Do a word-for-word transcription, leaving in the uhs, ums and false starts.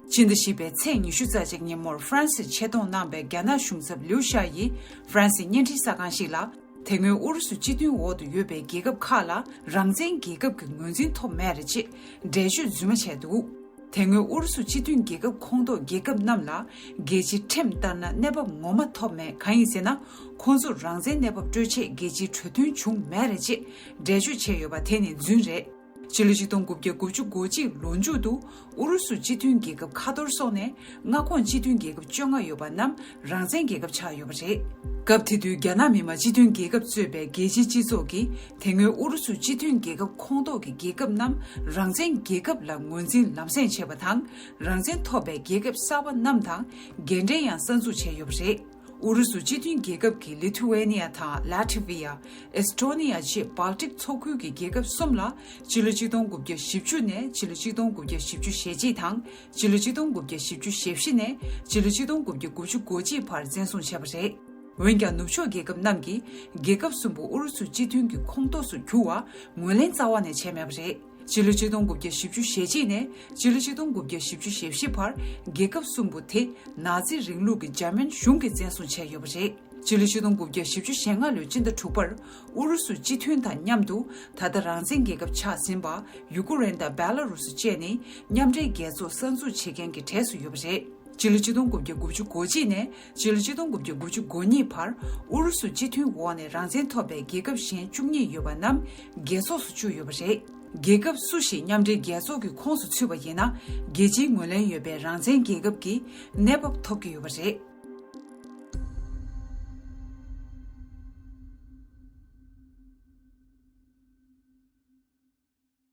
སྤྱི་ཟླ་བཞི་པའི་ཚེས་ཉི་ཤུ་རྩ་གཅིག་ཉིན་མོར་ཧྥ་རན་སིར་ཆེད་གཏོང་གནང་པའི་རྒྱ་ནག་གཞུང་ཚབ་ལིའུ་ཤ་ཡིས་ཧྥ་རན་སིའི་བརྙན་འཕྲིན་གསར་ཁང་ཞིག་ལ། དེ་སྔོན་ཨུ་རུ་སུ་སྤྱི་མཐུན་འོག་ཏུ་ཡོད་པའི་རྒྱལ་ཁབ་ཁག་ལ་རང་བཙན་རྒྱལ་ཁབ་ཀྱི་ངོས་འཛིན་ཐོབ་མེད་རེད་ཅེས་འགྲེལ་བརྗོད་རྫུན་མ་བྱས་འདུག་དེ་སྔོན་ཨུ་རུ་སུ་སྤྱི་མཐུན་རྒྱལ་ཁབ་ཁོངས་གཏོགས་རྒྱལ་ཁབ་རྣམས་ལ་རྒྱལ་སྤྱིའི་ཁྲིམས་ལྟར་ན་གནས་བབ་ངོ་མ་ཐོབ་མེད། གང་ཡིན་ཟེར་ན། ཁོང་ཚོར་རང་བཙན་གནས་བབ་སྤྲོད་ཆེད་རྒྱལ་སྤྱིའི་གྲོས་མཐུན་བྱུང་མེད་རེད་ཅེས་འགྲེལ་བརྗོད་བྱས་ཡོད་པ་དེ་ནི་རྫུན་རེད། ཕྱི་ལོ་ཆིག་སྟོང་དགུ་བརྒྱ་དགུ་བཅུ་གོ་གཅིག་ལོ་མཇུག་ཏུ་ཨུ་རུ་སུ་སྤྱི་མཐུན་རྒྱལ་ཁབ་ཁ་ཐོར་སོང་ནས། མངའ་ཁོངས་སྤྱི་མཐུན་རྒྱལ་ཁབ་བཅོ་ལྔ་ཡོད་པ་རྣམས་རང་བཙན་རྒྱལ་ཁབ་ཆགས་ཡོད་པ་རེད། སྐབས་དེ་དུས་རྒྱ་ནག་མི་དམངས་སྤྱི་མཐུན་རྒྱལ་ཁབ་གཙོས་པའི་རྒྱལ་སྤྱིའི་སྤྱི་ཚོགས་ཀྱིས་དེ་སྔོན་ཨུ་རུ་སུ་སྤྱི་མཐུན་རྒྱལ་ཁབ་ཁོངས་གཏོགས་ཀྱི་རྒྱལ་ཁབ་རྣམས་རང་བཙན་རྒྱལ་ཁབ་ལ་ངོས་འཛིན་ལམ་སེང་བྱས་པ་དང་། རང་བཙན་ཐོབ་པའི་རྒྱལ་ཁབ་གསར་པ་རྣམས་དང་རྒྱལ་འབྲེལ་ཡང་གསར་འཛུགས་བྱས་ཡོད་པ་རེད། ཨུ་རུ་སུ་སྤྱི་མཐུན་རྒྱལ་ཁབ་ཀྱི་ལི་ཐུ་ཝེ་ནི་ཡ་དང་ལ་ཐི་ཝི་ཡ། ཨེས་ཏྲོ་ནི་ཡ་བཅས་སྦལ་ཏིག་མཚོ་ཁུལ་གྱི་རྒྱལ་ཁབ་གསུམ་ལ་ཕྱི་ལོ་ཆིག་སྟོང་དགུ་བརྒྱ་བཞི་བཅུ་ནས་ཕྱི་ལོ་ཆིག་སྟོང་དགུ་བརྒྱ་བཞི་བཅུ་ཞེ་གཅིག་དང་ཕྱི་ལོ་ཆིག་སྟོང་དགུ་བརྒྱ་བཞི་བཅུ་ཞེ་བཞི་ནས་ཕྱི་ལོ་ཆིག་སྟོང་དགུ་བརྒྱ་དགུ་བཅུ་གོ་གཅིག་བར་བཙན་བཟུང་བྱས་པ་རེད། འོན་ཀྱང་ནུབ་ཕྱོགས་རྒྱལ་ཁབ་རྣམས་ཀྱིས་རྒྱལ་ཁབ་གསུམ་པོ་ཨུ་རུ་སུ་སྤྱི་མཐུན་གྱི་ཁོངས་གཏོགས་སུ་གྱུར་བར་ངོས་ལེན་རྩ་བ་ནས་བྱས་མེད་པ་རེད། ཕྱི་ལོ་ཆིག་སྟོང་དགུ་བརྒྱ་བཞི་བཅུ་ཞེ་གཅིག་ནས་ཕྱི་ལོ་ཆིག་སྟོང་དགུ་བརྒྱ་བཞི་བཅུ་ཞེ་བཞི་བར་རྒྱལ་ཁབ་གསུམ་པོ་དེ་ནཱ་ཛི་རིང་ལུགས་ཀྱི་འཇར་མན་གཞུང་གིས་བཙན་བཟུང་བྱས་ཡོད་པ་རེད། ཕྱི་ལོ་ཆིག་སྟོང་དགུ་བརྒྱ་བཞི་བཅུ་ཞེ་ལྔ་ལོའི་སྤྱི་ཟླ་དྲུག་པར་ཨུ་རུ་སུ་སྤྱི་མཐུན་དང་མཉམ་དུ་ད་ལྟ་རང་བཙན་རྒྱལ་ཁབ་ཆགས་ཟིན་པ་ཡུ་ཀུ་རེན་དང་བེ་ལ་རུ་སུ་བཅས་ནི་མཉམ་འབྲེལ་རྒྱལ་ཚོགས་གསར་འཛུགས་བྱེད་མཁན་གྱི་གྲས་སུ་ཡོད་པ་རེད། ཕྱི་ལོ་ཆིག་སྟོང་དགུ་བརྒྱ་དགུ་བཅུ་གོ་གཅིག་ནས་ཕྱི་ལོ་ཆིག་སྟོང་དགུ་བརྒྱ་དགུ་བཅུ་གོ་གཉིས་བར་ཨུ་རུ་སུ་སྤྱི་མཐུན་འོག་ནས་རང་བཙན་ཐོབ་པའི་རྒྱལ་ཁབ་གཞན་བཅུ་གཉིས་ཡོད་པ་རྣམས་རྒྱལ་ཚོགས་སུ་བཅུག་ཡོད་པ་རེད། རྒྱལ་ཁབ་སུ་ཞིག་མཉམ་འབྲེལ་རྒྱལ་ཚོགས་ཀྱི་ཁོངས་སུ་ཚུད་པ་ཡིན་ན་རྒྱལ་སྤྱིའི་ངོས་ལེན་ཡོད་པའི་རང་བཙན་རྒྱལ་ཁབ་ཀྱི་གནས་བབ་ཐོབ་ཀྱི་ཡོད་པ་རེད།